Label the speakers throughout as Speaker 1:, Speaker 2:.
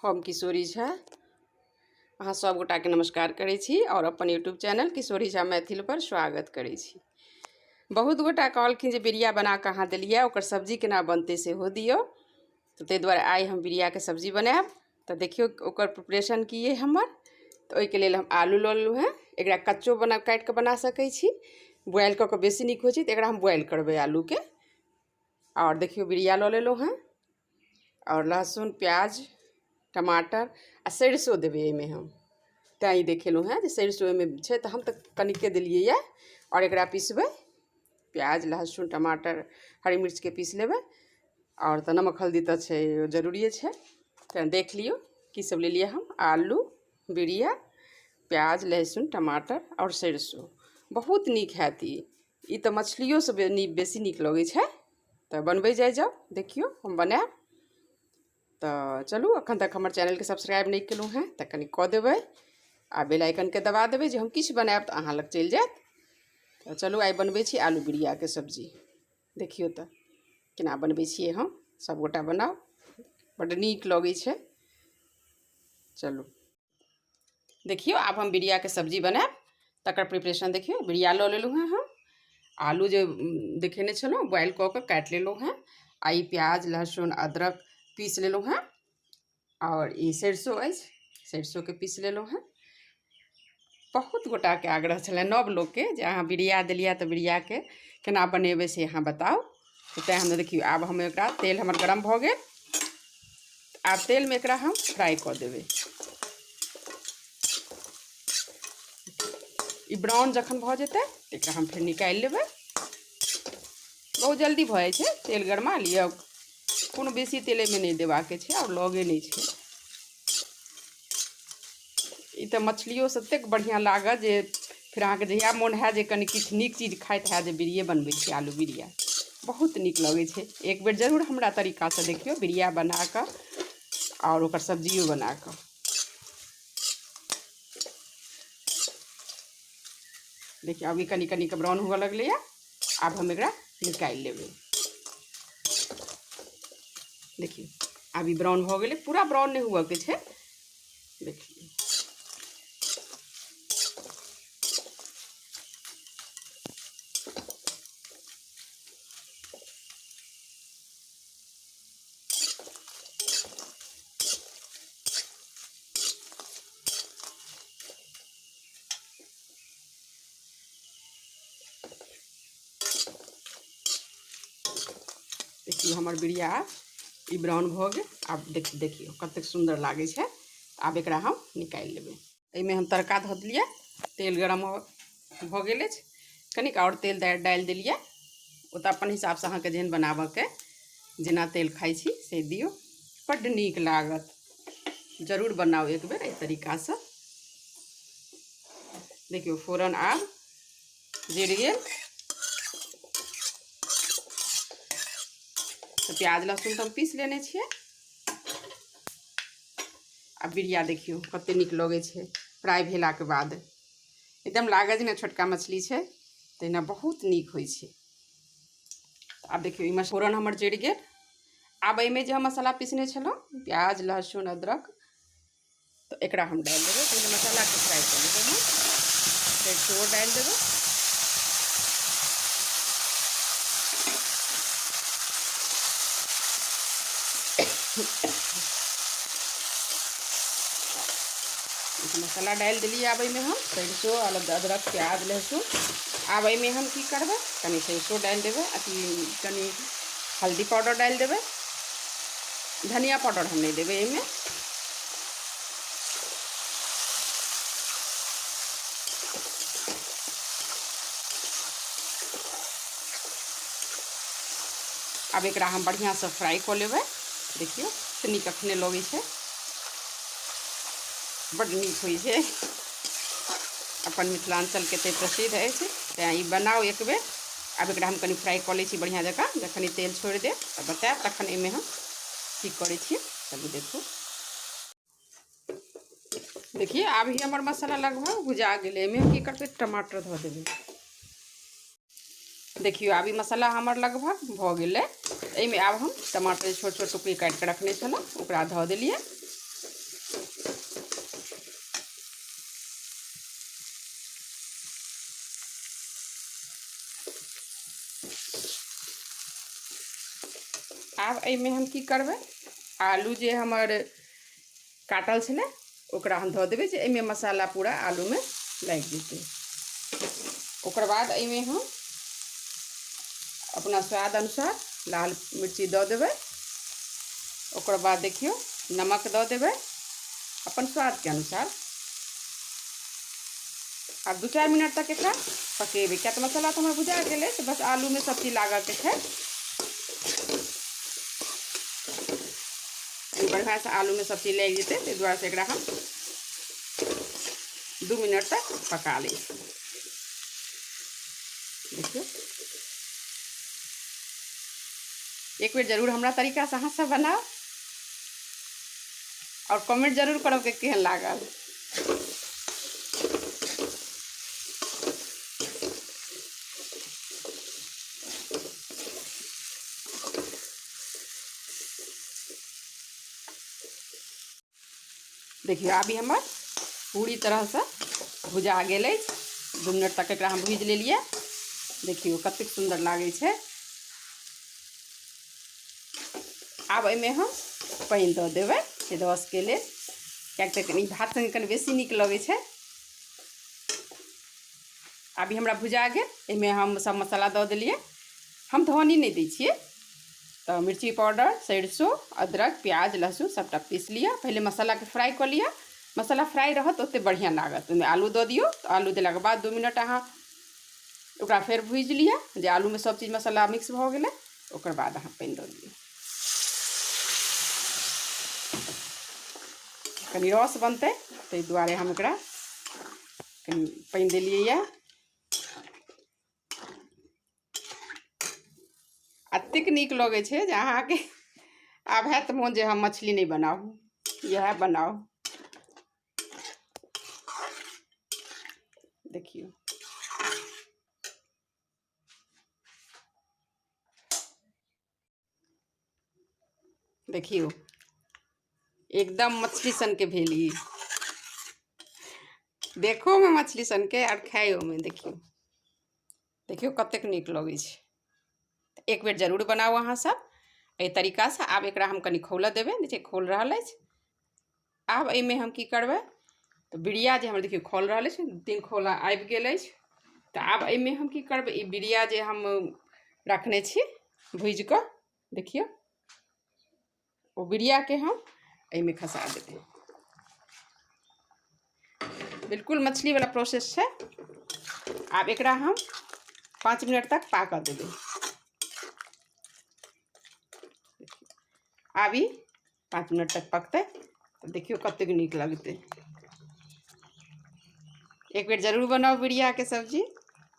Speaker 1: हम किशोरी झा अहाँ सब गोटाके नमस्कार करै छी आओर अपन यूट्यूब चैनल किशोरी झा मैथिल पर स्वागत करै छी। बहुत गोटा कहलखिन जे बिरिया बना कऽ अहाँ देलियै, ओकर सब्जी केना बनतै सेहो दियौ। तऽ ताहि दुआरे आइ हम बिरियाके सब्जी बनायब। तऽ देखियौ ओकर प्रिपरेशन की अइ हमर। तऽ ओहिके लेल हम आलू लऽ लेलहुँ हेँ। एकरा कच्चो बना काटि कऽ बना सकै छी, बोआइल कऽ कऽ बेसी नीक होइ छै। तऽ एकरा हम बोआइल करबै आलूके। आओर देखियौ बिरिया लऽ लेलहुँ हेँ, आओर लहसुन, प्याज, टमाटर आ सरिसो देबै एहिमे हम। तैँ ई देखेलहुँ हेँ जे सरिसो एहिमे छै, तऽ हम तऽ कनिके देलियैए। आओर एकरा पिसबै, प्याज, लहसुन, टमाटर, हरी मिर्चके पीस लेबै। आओर तऽ नमक हल्दी तऽ छै, जरूरिए छै। तऽ देख लियौ की सब लेलियै हम: आलू, बिरिया, प्याज, लहसुन, टमाटर आओर सरिसो। बहुत नीक हैत ई। ई तऽ मछलियोसँ बेसी नीक लगै छै। तऽ बनबै जाइ जाउ, देखियौ हम बनायब। तऽ चलू, एखन तक हमर चैनलके सब्सक्राइब नहि केलहुँ हेँ तऽ कनि कऽ देबै आ बेल आइकनके दबा देबै, जे हम किछु बनायब तऽ अहाँ लग चलि जायत। तऽ चलू, आइ बनबै छी आलू बिरियाके सब्जी। देखियौ तऽ केना बनबै छियै हम। सभगोटा बनाउ, बड्ड नीक लगै छै। चलू देखियौ, आब हम बिरियाके सब्जी बनायब, तकर प्रिपरेशन देखियौ। बिरिया लऽ लेलहुँ हेँ हम, आलू जे देखेने छलहुँ बॉयल कऽ कऽ काटि लेलहुँ हेँ, आ ई प्याज, लहसुन, अदरक पीस लेलहुँ हेँ, आओर ई सरिसो अछि, सरिसोके पीस लेलहुँ हेँ। बहुत गोटाके आग्रह छलनि नव लोकके जे अहाँ बिरिया देलियै तऽ बिरियाके केना बनेबै से अहाँ बताउ। तऽ तैँ हम देखियौ, आब हम एकरा, तेल हमर गरम भऽ गेल, आब तेलमे एकरा हम फ्राइ कऽ देबै। ई ब्राउन जखन भऽ जेतै तऽ एकरा हम फेर निकालि लेबै। बहुत जल्दी भऽ जाइ छै। तेल गरमा लिअ, कोनो बेसी तेल एहिमे नहि देबाके छै आओर लगे नहि छै। ई तऽ मछलियो ततेक बढ़िआँ लागत जे फेर अहाँके जहिया मोन हैत जे कनि किछु नीक चीज खाइत हैत, जे बिरिये बनबै छी, आलू बिरिया बहुत नीक लगै छै। एक बेर जरूर हमरा तरीकासँ देखियौ बिरिया बना कऽ आओर ओकर सब्जियो बना कऽ। देखियौ, अभी कनि कनि कऽ ब्राउन हुअ लगलैए। आब हम एकरा निकालि लेबै। देखियौ, आब ई ब्राउन भऽ गेलै। पूरा ब्राउन नहि हुअके छै। देखियौ, देखियौ, हमर बिरिया ई ब्राउन भऽ गेल। आब देखियौ कतेक सुन्दर लागै छै। आब एकरा हम निकालि लेबै। एहिमे हम तड़का धऽ देलियै। तेल गरम भऽ गेल अछि, कनिक आओर तेल डालि देलियै। ओ तऽ अपन हिसाबसँ अहाँके जेहन बनाबऽके, जेना तेल खाइ छी से दियौ। बड्ड नीक लागत, जरूर बनाउ एक बेर एहि तरीकासँ। देखियौ, फोरन आब जरि गेल तऽ प्याज लहसुन तऽ हम पीस लेने छियै। आ बिरिया देखियौ कते नीक लगै छै। फ्राइ भेलाके बाद एकदम लागत जेना छोटका मछली छै, तहिना बहुत नीक होइ छै। आब देखियौ, एहिमे फोरन हमर जरि गेल। आब एहिमे जे हम मसाला पीसने छलहुँ, प्याज, लहसुन, अदरक, तऽ एकरा हम डालि देबै। पहिने मसालाके फ्राइ कऽ लेबै हम, सरिसो डालि देबै। मसाला डालि देलियै। आब एहिमे हम सरिसो, अदरक, प्याज, लहसुन। आब एहिमे हम की करबै? कनि सरिसो डालि देबै, अथी कनि हल्दी पाउडर डालि देबै। धनिया पाउडर हम नहि देबै एहिमे। आब एकरा हम बढ़िआँसँ फ्राइ कऽ लेबै। देखियौ, कतेक नीक अखने लगै छै, बड्ड नीक होइ छै। अपन मिथिलाञ्चलके तऽ प्रसिद्ध अछि, तेँ ई बनाउ एक बेर। आब एकरा हम कनि फ्राइ कऽ लै छी बढ़िआँ जकाँ। जखन ई तेल छोड़ि देत तऽ बतायब, तखन एहिमे हम की करै छियै। चलू देखू। देखिए, आब ही हमर मसाला लगभग भुजा गेलै। एहिमे हम की करबै? टमाटर धऽ देबै। देखियौ, आब ई मसाला हमर लगभग भऽ गेलै। एहिमे आब हम टमाटर, छोट छोट टुकड़ी काटि कऽ रखने छलहुँ, ओकरा धऽ देलियै। आब एहिमे हम की करबै, आलू जे हमर काटल छलै ओकरा हम धऽ देबै, जे एहिमे मसाला पूरा आलूमे लागि जेतै। ओकर बाद एहिमे हम अपना स्वाद अनुसार लाल मिर्ची दऽ देबै। ओकर बाद देखियौ नमक दऽ देबै अपन स्वादके अनुसार। आब 2-4 मिनट तक एकरा पकेबै, किया तऽ मसाला तऽ हमर भुजा गेलै, तऽ बस आलूमे सब चीज लागऽके छै। बढ़िआँसँ आलूमे सब चीज लागि जेतै, ताहि दुआरे से एकरा हम 2 मिनट तक पका लै छी। देखियौ एक बेर जरूर हमरा तरीकासँ अहाँ सब बनाउ और कमेंट जरूर करब कि केहन लागल। देखियौ आब ई हमर पूरी तरहसँ भुजा गेल अछि। 2 मिनट तक एकरा हम भुजि लेलियै। देखियौ कतेक सुन्दर लागै छै। आब एहिमे हम पानि दऽ देबै रसके लेल, किएक तऽ कनि भात सङ्गे कनि बेसी नीक लगै छै। आब ई हमरा भुजा गेल, एहिमे हम सब मसाला दऽ देलियै। हम धनी नहि दै छियै, तऽ मिर्ची पाउडर, सरिसो, अदरक, प्याज, लहसुन सबटा पीस लिअ। पहिले मसालाके फ्राइ कऽ लिअ, मसाला फ्राइ रहत ओते बढ़िआँ लागत। ओहिमे आलू दऽ दियौ, तऽ आलू देलाके बाद 2 मिनट अहाँ ओकरा फेर भुजि लिअ, जे आलूमे सब चीज मसाला मिक्स भऽ गेलै। ओकर बाद अहाँ पानि दऽ दियौ, कनि रस बनतै ताहि दुआरे हम एकरा कनि पानि देलियै। एतेक नीक लगै छै जे अहाँके आब हैत मोन जे हम मछली नहि बनाउ, इएह बनाउ। देखियौ देखियौ एकदम मछली सनके भेल ई, देखोमे मछली सनके आओर खाइयोमे। देखियौ देखियौ कतेक नीक लगै छै। एक बेर जरूर बनाउ अहाँ सब एहि तरीकासँ। आब एकरा हम कनि खौलऽ देबै, देखियौ खौल रहल अछि। आब एहिमे हम की करबै, तऽ बिरिया जे हमर देखियौ खौल रहल अछि, 3 खौला आबि गेल अछि। तऽ आब एहिमे हम की करबै, ई बिरिया जे हम रखने छी भुजि कऽ, देखियौ ओ बिरियाके हम एहिमे खसा देबै। बिल्कुल मछली वाला प्रोसेस छै। आब एकरा हम 5 मिनट तक पाकऽ देबै। आब ई 5 मिनट तक पकतै तऽ देखियौ कतेक नीक लगतै। एक बेर जरूर बनाउ बिरियाके सब्जी।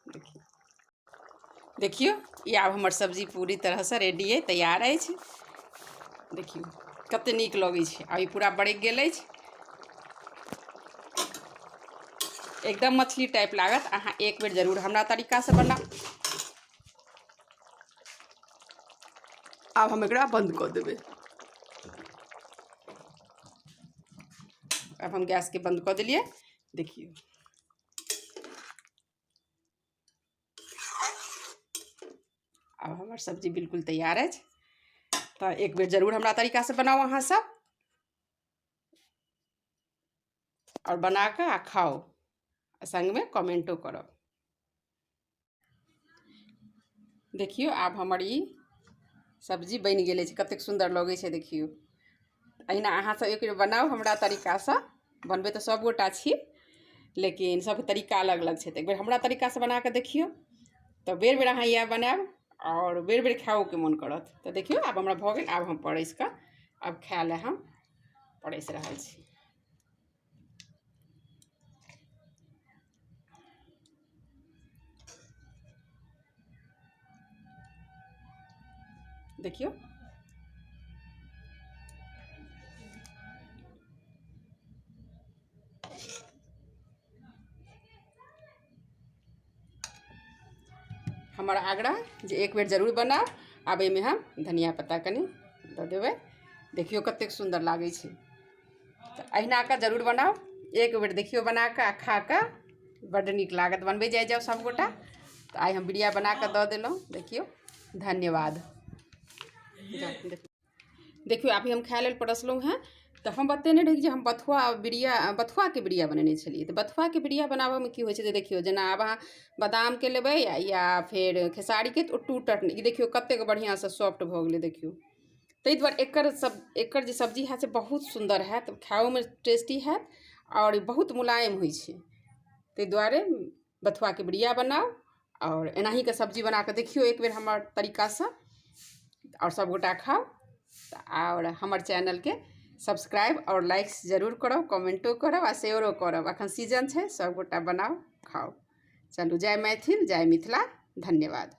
Speaker 1: देखियौ देखियौ ई आब हमर सब्जी पूरी तरहसँ रेडी अइ, तैयार अछि। देखियौ कते नीक लगै छै। आब ई पूरा बरकि गेल अछि, एकदम मछली टाइप लागत। अहाँ एक बेर जरूर हमरा तरीकासँ बनाउ। आब हम एकरा बंद कऽ देबै। आब हम गैसके बंद कऽ देलियै। देखियौ आब हमर सब्जी बिल्कुल तैयार अछि। तऽ एक बेर जरूर हमरा तरीकासँ बनाउ अहाँ सब, आओर बना कऽ आ खाउ, संगमे कमेंटो करब। देखियौ आब हमर ई सब्जी बनि गेल अछि, कतेक सुन्दर लगै छै। देखियौ अहिना अहाँ सब एक बेर बनाउ हमरा तरीकासँ। बनबै तऽ सब गोटा छी, लेकिन सबके तरीका अलग अलग छै। तऽ एक बेर हमरा तरीकासँ बना कऽ देखियौ, तऽ बेर बेर अहाँ इएह बनायब आओर बेर बेर खाओके मोन करत। तऽ देखियौ आब हमरा भऽ गेल। आब हम परसि कऽ आब खाय लए हम परसि रहल छी। देखियौ हमर आग्रह जे एक बेर जरूर बनाउ। आब एहिमे हम धनिया पत्ता कनि दऽ देबै। देखियौ कतेक सुन्दर लागै छै। तऽ अहिना कऽ जरूर बनाउ, एक बेर देखियौ बना कऽ आ खा कऽ बड्ड नीक लागत। बनबै जाइ जाउ सबगोटा। तऽ आइ हम बिरिया बना कऽ दऽ देलहुँ। देखियौ, धन्यवाद। देखियौ, अभी हम खाय लेल परसलहुँ हेँ। तऽ हम बतेने रही जे हम बथुआ बिरिया, बथुआके बिरिया बनेने छलियै। तऽ बथुआके बिरिया बनाबऽमे की होइ छै जे देखियौ, जेना आब अहाँ बादामके लेबै या फेर खेसारीके, तऽ ओ टूटत नहि। ई देखियौ, कतेक बढ़िआँसँ सॉफ्ट भऽ गेलै, देखियौ। ताहि दुआरे एकर सब एकर जे सब्जी हैत से बहुत सुन्दर हैत, खाइओमे टेस्टी हैत आओर बहुत मुलायम होइ छै। ताहि दुआरे बथुआके बिरिया बनाउ आओर एनाहीके सब्जी बना कऽ देखियौ एक बेर हमर तरीकासँ आओर सभगोटा खाउ। आओर हमर चैनलके सब्सक्राइब आओर लाइक जरूर करब, कमेंटो करब आ शेयरो करब। अखन सीजन छै, सभगोटा बनाउ, खाउ। चलू, जय मैथिल, जय मिथिला, धन्यवाद।